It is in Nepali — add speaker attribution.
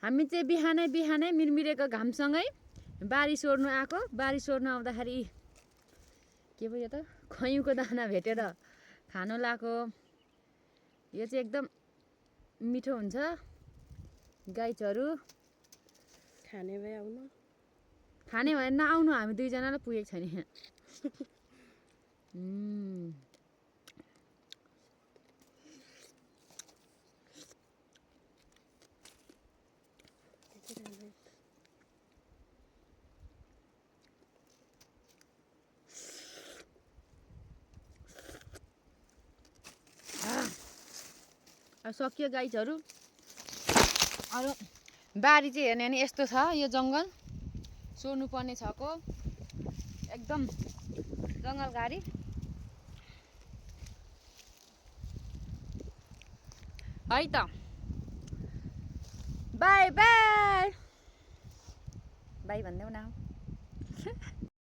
Speaker 1: हामी चाहिँ बिहानै बिहानै मिरमिरेको घामसँगै बारी सोर्नु आएको। बारी सोर्नु आउँदाखेरि के भयो यो त खैँको दाना भेटेर खानु लाएको। यो चाहिँ एकदम मिठो हुन्छ। गाईचहरू
Speaker 2: खाने भए आउनु,
Speaker 1: खाने भए नआउनु, हामी दुईजनालाई पुगेको छैन यहाँ। अब सकियो गाईचहरू। अरू बारी चाहिँ हेर्ने भने यस्तो छ। यो जङ्गल सोर्नु पर्ने छको एकदम जङ्गल गाडी। है त बाई बाई बाई भन्देऊ न।